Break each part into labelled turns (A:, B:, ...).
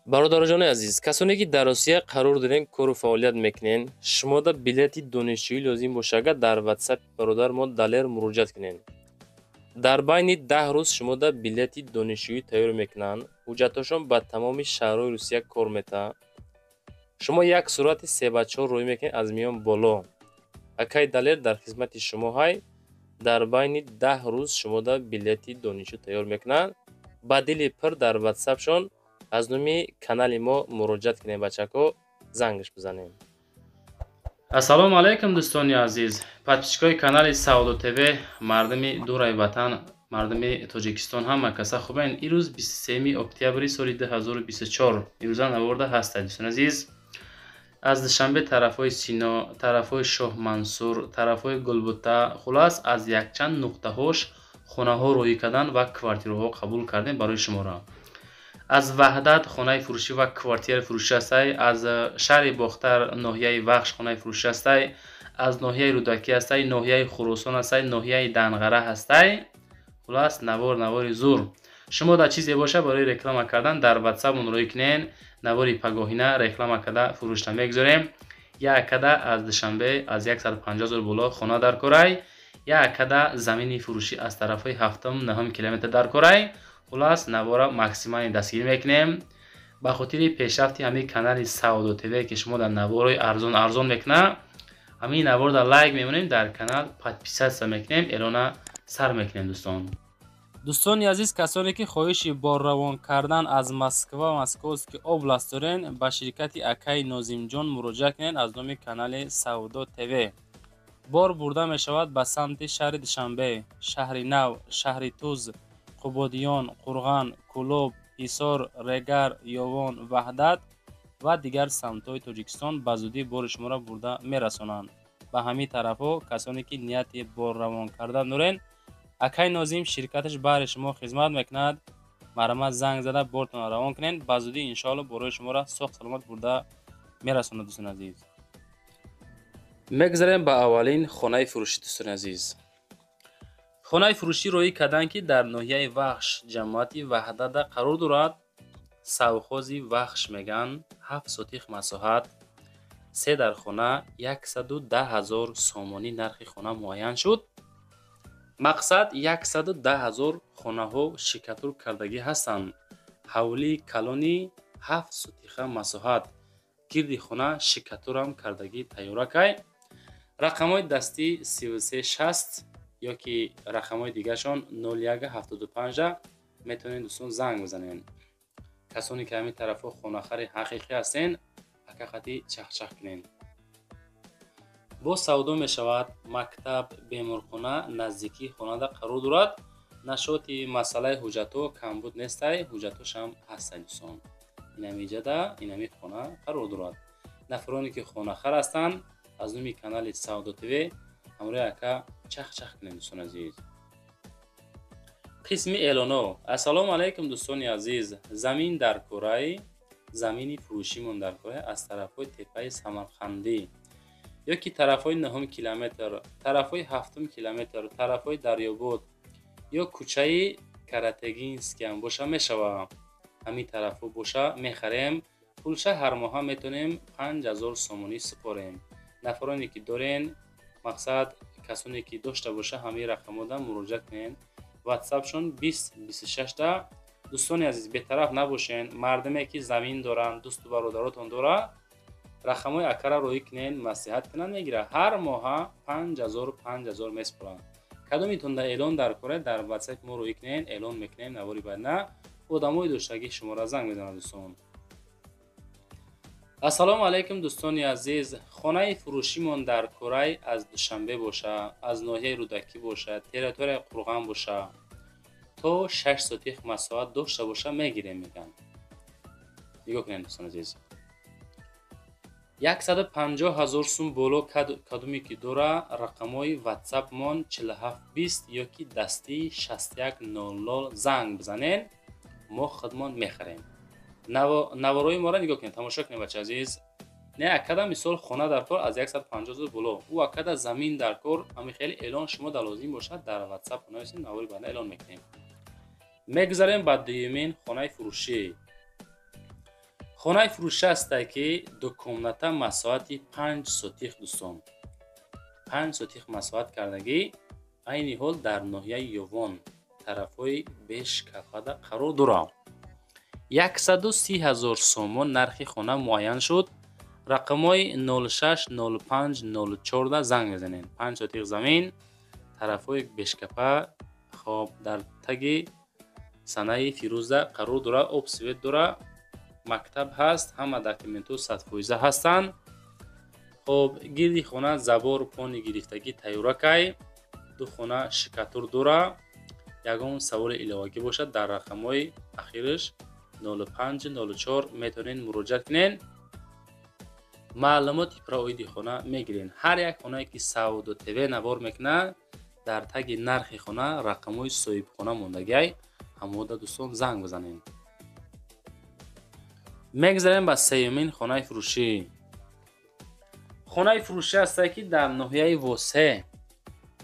A: Бародароҷони азиз, касоне ки дар Русия қарор дорен, кору фаъолият мекунен, шумода билети донишҷӯӣ лозим боша, агар дар ватсап бародар мо Далер муроҷиат кунен. Дар байни 10 рӯз шумода билети донишҷӯӣ тайёр мекунанд. Ҳуҷҷатҳошон ба тамоми шаҳрҳои Русия кор метаҳад. Шумо як сурати 3 ба 4 рӯй мекунед аз миён боло. Акай Далер дар хизмати шумо ҳай. Дар байни 10 рӯз шумода билети донишҷӯ тайёр мекунанд. Ба дили пур дар ватсапшон аз номи канали мо муроҷиат кунем, бачако, зангаш бизанем.
B: Ассалому алайкум, дӯстони азиз, подписчикои канали Савдо ТВ, мардуми дураи ватан, мардуми Тоҷикистон, ҳама каса хубен? Ирӯз 23 октябри соли 2024, ирӯза наворда ҳастад, дӯстони азиз. Аз Душанбе тарафҳои Сино, тарафҳои Шоҳмансур, тарафҳои Гулбута, хулас, аз якчанд нуқтаҳош хонаҳо роҳӣ кардан ва квартираҳо қабул кардем барои шуморо. Аз Ваҳдат хонаи фурӯшӣ ва квартираи фурӯшӣ ҳастай, аз шаҳри Бохтар, ноҳияи Вахш хонаи фурӯшӣ ҳастай, аз ноҳияи Рӯдакӣ ҳастай, ноҳияи Хуросон ҳастай, ноҳияи Данғара ҳастай. Хулас, навор навори зур. Шумо дар чизе боша барои реклама кардан, дар ватсапмон роҳӣ кунен. Навори пагоҳина реклама карда фурӯшта мегузорем. Як када аз Душанбе аз 150 0 боло хона дар корай, як када замини фурӯшӣ аз тарафҳои ҳафтум, наҳум километр дар корай. Хулас, навора максимально дастгирӣ мекунем ба хотири пешрафти ҳамин канали Савдо ТВ, ки шумо дар наворҳои арзон арзон мекуна. Ҳамин наворда лайк мемонем, дар канал подписаться мекунем, эълона сар мекунем, дӯстон.
A: Дӯстони азиз, касоне ки хоҳиши борравон кардан аз Москва, Московский область дорен, ба ширкати акаи Нозимҷон муроҷиат кунед. Аз номи канали Савдо ТВ бор бурда мешавад ба самти шаҳри Душанбе, Шаҳри Нав, Шаҳри Туз, Қубодиён, Қурған, Кӯлоб, Ҳисор, Регар, Ёвон, Ваҳдат ва дигар самтҳои Тоҷикистон. Ба зудӣ бори шуморо бурда мерасонанд ба ҳамин тарафҳо. Касоне ки нияти борравон кардан дорен, акай Нозим ширкаташ баҳри шумо хизмат мекунад. Марҳамат, занг зада бортонро равон кунед. Ба зудӣ, иншоалло, борои шуморо соғ саломат бурда мерасонад, дӯстони азиз.
B: Мегузарем ба аввалин хонаи фурӯшӣ, дӯстони азиз. Хонаи фурӯшӣ роҳӣ карданд, ки дар ноҳияи Вахш, ҷамоати Ваҳдата қарор дорад. Совхози Вахш мегӯянд. 7 сотих масоҳат, се дар хона, 110 000 сомонӣ нархи хона муайян шуд. Мақсад, 110 000 хонаҳо штукатур кардагӣ ҳастанд. Ҳавлии калони 7 сотиха масоҳат, гирди хона штукатурам кардагӣ тайёракай. Рақамҳои дастӣ 33 60 ё ки рақамҳои дигарашон 01 75. Метавонед, дӯстон, занг бизанед. Касоне ки ҳамин тарафҳо хонахари ҳақиқӣ ҳастен, ака қати чахчах кунед. Боз савдо мешавад. Мактаб, беморхона наздикии хонада қарор дорад. Нашоти масъалаи ҳуҷҷатҳо камбуд нестай, ҳуҷҷатҳошам ҳастай, дӯстон. Инамиҷада инами хона қарор дорад. Нафароне ки хонахар ҳастанд, аз номи канали Савдо ТВ ҳамроҳи ака чахчах кунед, дӯстони азиз. Қисми эълоно. Ассалому алайкум, дӯстони азиз. Замин дар кораи, замини фурӯшимон дар кораи аз тарафҳои теппаи Самарқандӣ ё ки тарафҳои нӯҳум километр, тарафҳои ҳафтум километр, тарафҳои Дарёбод ё кӯчаи Каратегинскиам боша мешава. Ҳамин тарафҳо боша, мехарем. Пулша ҳар моҳа метавонем 5000 сомонӣ супорем. Нафароне ки дорен, мақсад, касоне ки дошта боша, ҳамин рақамода муроҷиат кунед. Ватсапшон 20 26-да. Дӯстони азиз, бетараф набошен. Мардуме ки замин доранд, дӯсту бародаротон дора, рақамҳои акара роҳӣ кунед, маслиҳат кунанд, мегирад. Ҳар моҳа 5000, 5000 месупоранд. Кадомитон дар эълон дар кора, дар ватсапи мо роҳӣ кунед, эълон мекунем. Навори баъд одамои доштагӣ шуморо занг мезанад, дӯстон. Ассалому алайкум, дӯстони азиз. Хонаи фурӯшимон дар Кӯрай аз Душанбе боша, аз ноҳияи Рӯдакӣ боша, территорияи Қурған боша, то 6 сотих масоҳат дошта боша, мегирем, мегӯянд. Нигоҳ кунед, дӯстони азиз, 150 000 сум боло кадоме ки дора, рақамҳои ватсапмон 47 20 ё ки дастии 61 00 занг бизанед, мо худмон мехарем. Наворои моро нигоҳ кунед, тамошо кунед, бача азиз. Не, акада мисол хона дар кор аз 150 000 боло, ӯ акада замин дар кор. Ҳами хеле эълон шумо дар лозим бошад, дар ватсап нависед, навори баъда эълон мекунем. Мегузарем ба дуюмин хонаи фурӯшӣ. Хонаи фурӯшӣ ҳастае, ки ду комната, масоҳати 5 сотих, дӯстон, 5 сотих масоҳат кардагӣ, айни ҳол дар ноҳияи Ёвон, тарафҳои Бешкапада қарор дорад. 130 000 сомон нархи хона муайян шуд. Рақамҳои 06 05 04 занг мезанед. 5 сотих замин, тарафҳои Бешкапа, хоб, дар таги санаи Фирӯза қарор дорад. Об, свет дорад, мактаб ҳаст, ҳама документҳо 100% ҳастанд. Хоб, гирди хона забор пони гирифтагӣ тайёракай, ду хона штукатур дора. Ягон саволи иловагӣ бошад, дар рақамҳои ахираш 05 04 метавонед муроҷиат кунед, маълумоти пурра хона мегиред. Ҳар як хонае, ки Савдо ТВ навор мекунад, дар таги нархи хона рақамҳои соҳибхона мондагиай, ҳамода, дӯстон, занг бизанед. Мегзарем ба сеюмин хонаи фурӯшӣ. Хонаи фурӯшӣ ҳастае, ки дар ноҳияи Восе.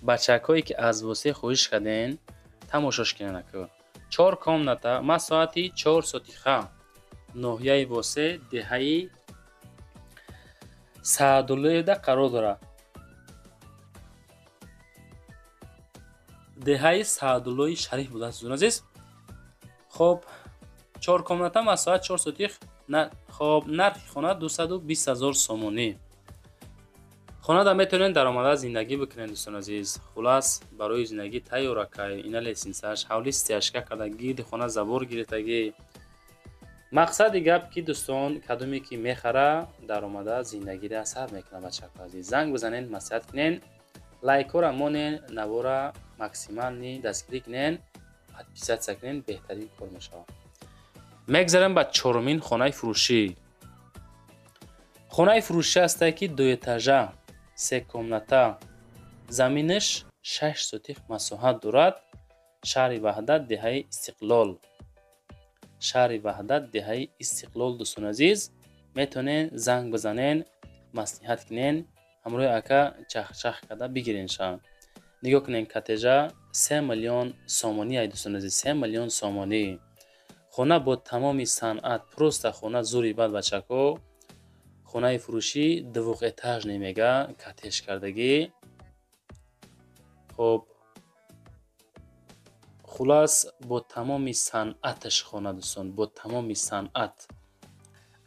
B: Бачакҳое, ки аз Восе хоҳиш карден, тамошош кунед. Чор комната, масоҳати 4 сотиха, ноҳияи Восе, деҳаи Саъдуллоевда қарор дорад. Деҳаи Саъдуллои Шариф будааст, дӯстони азиз. Хоб, чор комната, масоҳат 4 сотих. Хоб, нархи хона 220 000 сомонӣ. Хонада метавонед даромада зиндагӣ бикунед, дӯстони азиз. Хулас, барои зиндагӣ тайёракай. Ина лестницаш, ҳавли стяжка карда, гирди хона забор гирифтагӣ. Мақсади гап ки, дӯстон, кадоме ки мехара, даромада зиндагиро сар мекунад. Бачаҳо азиз, занг бизанед, маслиҳат кунед, лайкҳоро монед, навора максимально дастгирӣ кунед, подписаться кунед, беҳтарин кор мешавад. Мегзарем ба чорумин хонаи фурӯшӣ. Хонаи фурӯшӣ ҳастае, ки дуэтажа, се комната, заминаш 6 сотих масоҳат дорад. Шаҳри Ваҳдат, деҳаи Истиқлол, шаҳри Ваҳдат, деҳаи Истиқлол. Дӯстони азиз, метавонед занг бизанед, маслиҳат кунед, ҳамроҳи ака чахчах карда бигиренша. Нигоҳ кунед, коттежа 3 миллион сомонӣ ай, дӯстони азиз, 3 миллион сомонӣ. Хона бо тамоми санъат, просто хона зури бад, бачако. Хонаи фурӯшӣ двухэтажный мега, коттеж кардагӣ. Хоб, хулас, бо тамоми санъаташ хона, дӯстон, бо тамоми санъат.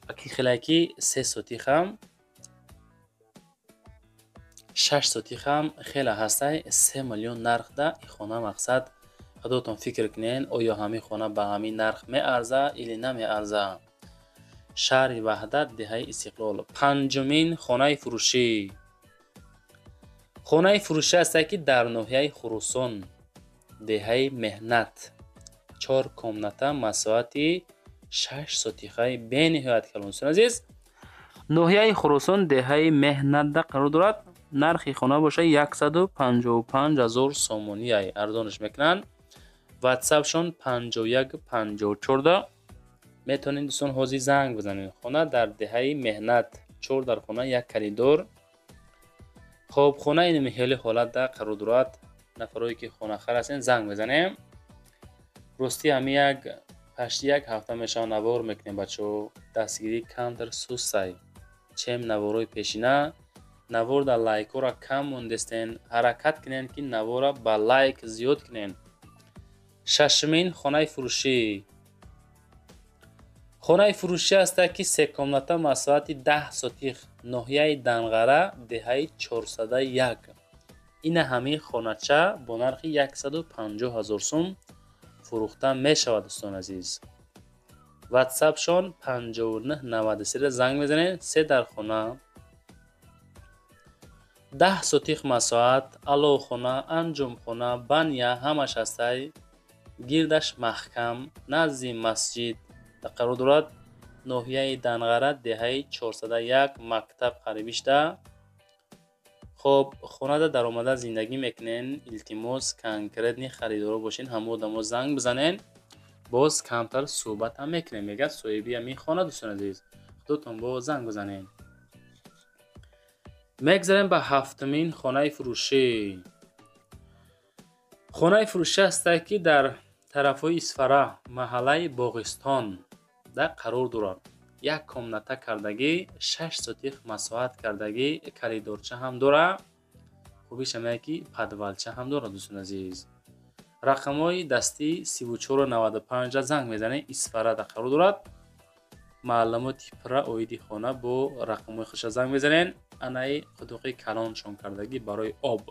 B: Аки хелаки 3 сотихам, 6 сотихам хеле ҳастай. 3 миллион нархда и хона. Мақсад, худотон фикр кунед, оё ҳамин хона ба ҳамин нарх меарза или намеарза? Шаҳри Ваҳдат, деҳаи Истиқлол. Панҷумин хонаи фурӯшӣ. Хонаи фурӯшӣ ҳастае, ки дар ноҳияи Хуросон, деҳаи Меҳнат, чор комната, масоҳати 6 сотихаи бениҳоят калон. Дӯстони азиз, ноҳияи Хуросон, деҳаи Меҳнатда қарор дорад. Нархи хона бошад 155 000 сомонӣ, ай арзонаш мекунанд. Ватсапшон 51 54-да метавонед, дӯстон, ҳозир занг бизанед. Хона дар деҳаи Меҳнат, чор дар хона, як коридор. Хоб, хона ин миҳёли ҳолатда қарор дорад. Нафарое, ки хонахар ҳастен, занг мезанем. Ростӣ, ҳамин як пашти як ҳафта мешавад навор мекунем, бачаҳо. Дастгирӣ камтар сустай, чем наворҳои пешина. Навор дар лайкҳоро кам мондестен, ҳаракат кунед, ки навора ба лайк зиёд кунед. Шашумин хонаи фурӯшӣ. Хонаи фурӯшӣ ҳастад, ки се комната, масоҳати 10 сотих, ноҳияи Данғара, деҳаи 401. Ина ҳамин хонача бо нархи 150 000 сум фурӯхта мешавад, дӯстони азиз. Ватсапшон 59 93 занг мезанед. Се дар хона, 10 сотих масоҳат, аловхона, анҷомхона, баня ҳамаш ҳастай. Гирдаш маҳкам, назди масҷид қарор дорад. Ноҳияи Данғара, деҳаи 401, мактаб қарибишда. Хоб, хонада даромада зиндагӣ мекунен. Илтимос, конкретный харидоро бошен, ҳама одамо занг бизанен, боз камтар суҳбатам мекунем, мегӯяд соҳиби ҳамин хона. Дӯстони азиз, худотон боз занг бизанен. Мегзарем ба ҳафтумин хонаи фурӯшӣ. Хонаи фурӯшӣ ҳастае, ки дар тарафҳои Исфара, маҳаллаи Боғистон да қарор дорад. Як комната кардагӣ, 6 сотих масоҳат кардагӣ, коридорча ҳам дора. Хубиш ҳамае ки подвалча ҳам дора, дӯстони азиз. Рақамҳои дастӣ 3495 занг мезанед, Исфарада қарор дорад. Маълумоти пурра оиди хона бо рақамҳои худша занг мезанед. Анаи қудуқи калоншон кардагӣ барои об.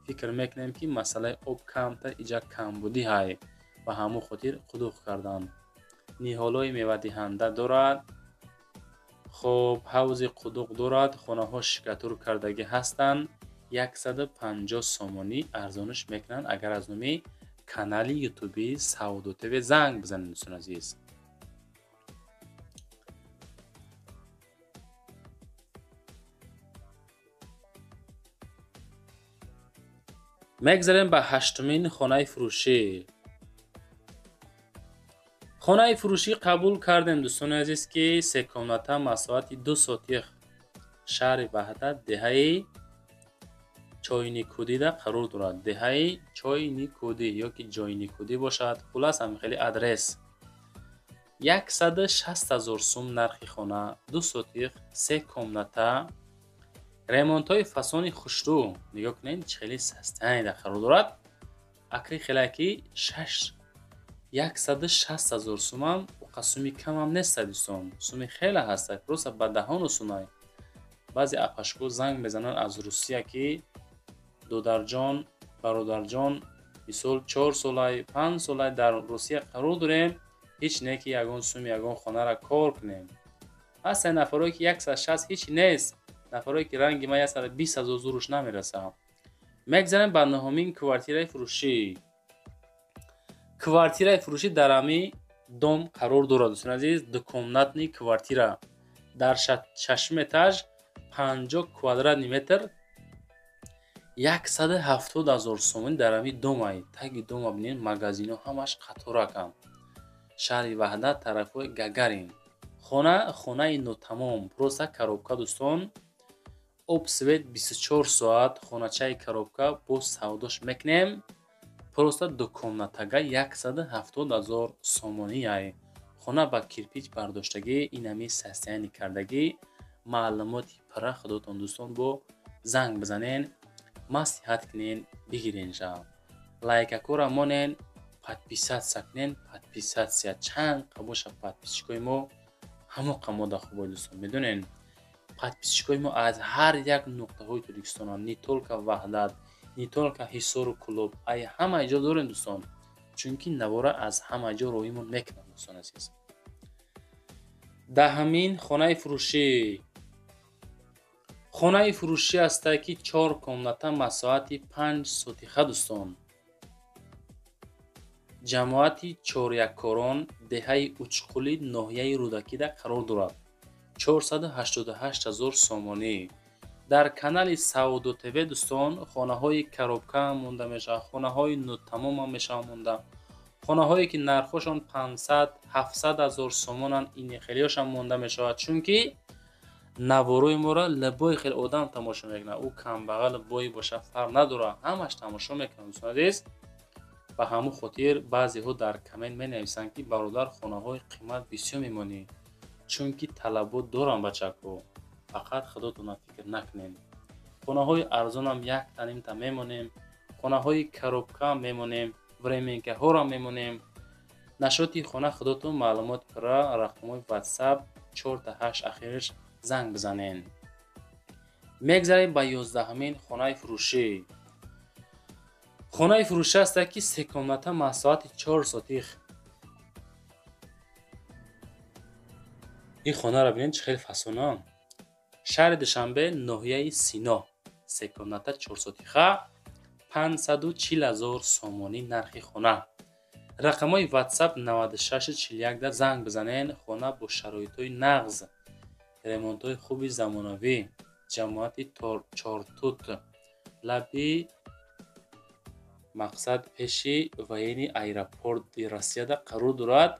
B: Фикр мекунем ки масъалаи об камтар иҷа камбудӣ ҳай, ба ҳамон хотир қудуқ карданд. Ниҳолҳои мевадиҳанда дорад. Хоб, ҳавзи қудуқ дорад. Хонаҳо шикатур кардагӣ ҳастанд. 150 сомонӣ арзониш мекунанд, агар аз номи канали ютуби Савдо ТВ занг бизанед, дӯстони азиз. Мегзарем ба ҳаштумин хонаи фурӯшӣ. Хонаи фурӯшӣ қабул кардем, дӯстони азиз, ки се комната масоҳати 2 сотих, шаҳри Ваҳдат, деҳаи Чойникудида қарор дорад. Деҳаи Чойникудӣ ёки Ҷойникудӣ бошад, хулас ҳам хеле адрес. 160 000 сум нархи хона, 2 сотих, се комната, ремонтҳои фасони хушрӯ. Нигоҳ кунед, чӣ хеле састанида қарор дорад. Акри хеле ки 160 000 сумам уқа суми камам нест, дӯстон. Суми хеле ҳаст, просто ба даҳону сунай. Баъзе апашко занг мезананд аз Русия ки додарҷон, бародарҷон, мисол 4 солай, 5 солай дар Русия қарор дорем, ҳеҷ не ки ягон суми ягон хонара кор кунем. Ҳастанд нафарое ки 160 ҳеҷ нест, нафарое ки ранги ман 120 000 зуруш намерасад. Мегзарем ба нуҳумин квартираи фурӯшӣ. Квартираи фурӯшӣ дар ҳамин дом қарор дорад, дӯстони азиз. Дукомнатный квартира дар шашум этаж, 50 квадратный метр, 170 000 сомонӣ дар ҳамин домай. Таги дома бинед, магазино ҳамаш қатораканд. Шаҳри Ваҳдат, тарафҳои Гагарин. Хона хонаи нотамом, просто коробка, дӯстон. Об, свет 24 соат, хоначаи коробка боз савдош мекунем. Просто дукомнатага 170 000 сомонӣ ай. Хона ба кирпич бардоштагӣ, инами состояние кардагӣ. Маълумоти пурра худотон, дӯстон, бо занг бизанен, маслиҳат кунен, бигиренша. Лайкакора монен, подписаться кунен, подписаться чанд қа боша подписчикои мо ҳамо қа мода хубой, дӯстон. Медонен, подписчикои мо аз ҳар як нуқтаҳои Тоҷикистонанд, не только Ваҳдат, не только Ҳисору Кӯлоб, ай ҳама ҷо дорем, дӯстон, чунки навора аз ҳама ҷо роҳимон мекунанд, дӯстон азиз. Даҳамин хонаи фурӯшӣ. Хонаи фурӯшӣ ҳастае ки 4 комната масоҳати 5 сотиха, дӯстон. Ҷамоати Чоряккорон, деҳаи Учқули, ноҳияи Рӯдакида қарор дорад. 488 000 сомонӣ. Дар канали Савдо ТВ, дӯстон, хонаҳои коробкаам монда мешавад, хонаҳои нотамомам мешавад монда. Хонаҳое ки нархҳошон 500, 700 000 сомонанд, ин хелиҳошам монда мешавад, чунки наворои моро либои хел одам тамошо мекунад. Ӯ камбағал бой боша фарқ надорад, ҳамаш тамошо мекунад, дӯстони азиз. Ба ҳамон хотир баъзеҳо дар коммент менависанд ки бародар, хонаҳои қимат бисёр мемонӣ, чунки талабот дорам, бачако. Фақат худотона фикр накунед. Хонаҳои арзонам якта нимта мемонем, хонаҳои коробкаам мемонем, временкаҳоро мемонем. Нашоти хона худотон маълумот пурра рақамҳои WhatsApp 4-8 ахираш занг бизанед. Мегзарем ба 11-ҳамин хонаи фурӯшӣ. Хонаи фурӯшӣ ҳаста ки се комната масоҳати 4 сотих. Ин хонаро бинед, чӣ хеле фасона. Шаҳри Душанбе, ноҳияи Сино, се комната 4 сотиха, 540 000 сомонӣ нархи хона. Рақамҳои WhatsApp 9641 занг бизанед. Хона бо шароитҳои нағз, ремонтҳои хуби замонавӣ, ҷамоати Чортут, лаби мақсад пеши военный аэропорти Россияда қарор дорад.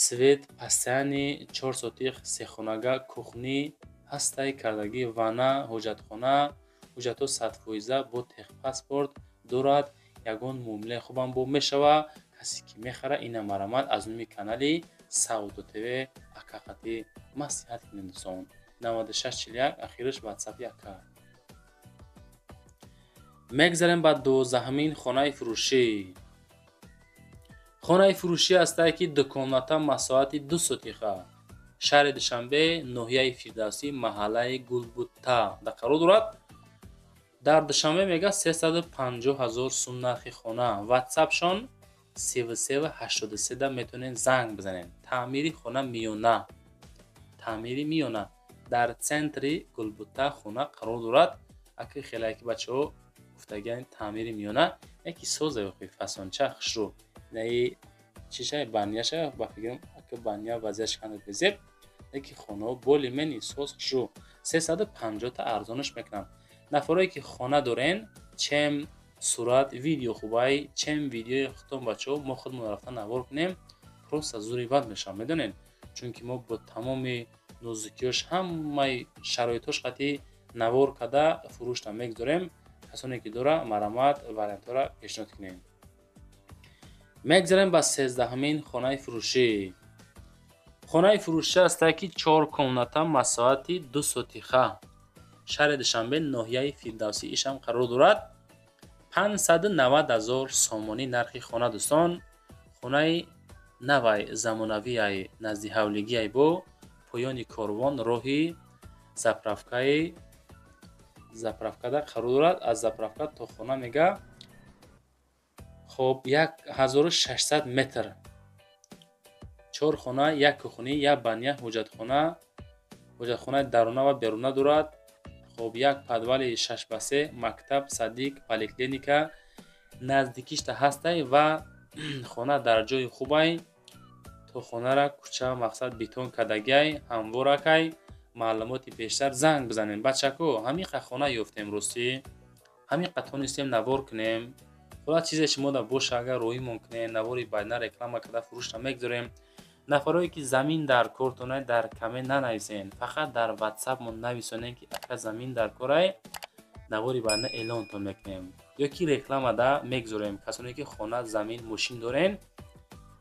B: Свет пастяни, 4 сотих, сехонага, кухни ҳастай кардагӣ, ванна, ҳоҷатхона, ҳуҷҷатҳо 100% бо техпаспорт дорад. Ягон муомилаи хубам бо мешава. Касе ки мехара, ина марамат аз номи канали Савдо ТВ акақати маслиҳат кунед, дӯстон. 9641 ахираш ватсапи ака. Мегзарем ба 12-ҳамин хонаи фурӯшӣ. Хонаи фурӯшӣ ҳастае, ки ду комната, масоҳати 2 сотиха, шаҳри Душанбе, ноҳияи Фирдавсӣ, маҳаллаи Гулбутта да қарор дорад. Дар Душанбе мега 350 000 сум нархи хона. Ватсапшон 3383 да метавонед занг бизанед. Таъмири хона миёна, таъмири миёна. Дар центри Гулбутта хона қарор дорад. Аки хеле ки бачаҳо гуфтагиан, таъмири миёна, яки соза охи, фасонча хушрӯ, наи чишай баняша, ба фикрам, ака баня вазъияш канда безеб, яки хонаҳо более-менее соз, хушрӯ. 350-та арзонаш мекунам. Нафарое ки хона дорен, чем сурат, видео хубай, чем видеои худтон, бачаҳо, мо худмон рафта навор кунем, просто зури бад мешавам, медонед, чунки мо бо тамоми нозукиёш, ҳамаи шароитҳош қатъи навор карда фурӯшта мегузорем. Касоне ки дора, марамат, вариантҳоро пешниҳод кунем. Мегзарем ба 13-ҳамин хонаи фурӯшӣ. Хонаи фурӯшӣ ҳастае, ки чор комната, масоҳати 2 сотиха, шаҳри Душанбе, ноҳияи Фирдавсӣ ишам қарор дорад. 590 000 сомонӣ нархи хона, дӯстон. Хонаи навай, замонавиай, назди ҳавлигиай, бо поёни корвон, роҳи заправкаи заправкада қарор дорад. Аз заправка то хона мега, хоб, 1600 метр. Чор хона, як кухонӣ, як баня, ҳоҷатхона, ҳоҷатхонаи даруна ва беруна дорад. Хоб, як подвали 6 ба 3, мактаб, садик, поликлиника наздикишта ҳастай ва хона дар ҷои хубай. То хонара кӯча, мақсад, бетон кардагиай, ҳамворакай. Маълумоти бештар занг бизанем. Бачако, ҳамиқа хона ёфтем, ростӣ, ҳамиқа тонистем навор кунем. Худо чизе шумода боша, агар роҳимон кунем, навори баъдна реклама карда фурӯшта мегузорем. Нафарое ки замин дар кортонай, дар коммент нанависен, фақат дар ватсапмон нависонем, ки ака, замин дар корай, навори баъдна эълонтон мекунем ё ки рекламада мегузорем. Касоне ки хона, замин, мошин дорен,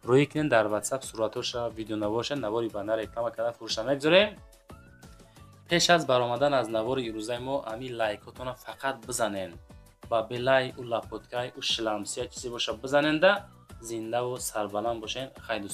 B: роҳӣ кунем дар ватсап суратҳоша, видеонаворша, навори баъдна реклама карда фурӯшта мегузорем. Пеш аз баромадан аз навори ирӯзаи мо, ами лайкотона фақат бизанен ба белай, у лапоткай, у шламсия чизе боша, бизаненда. Зиндаву сарбаланд бошен. Хай, дӯст.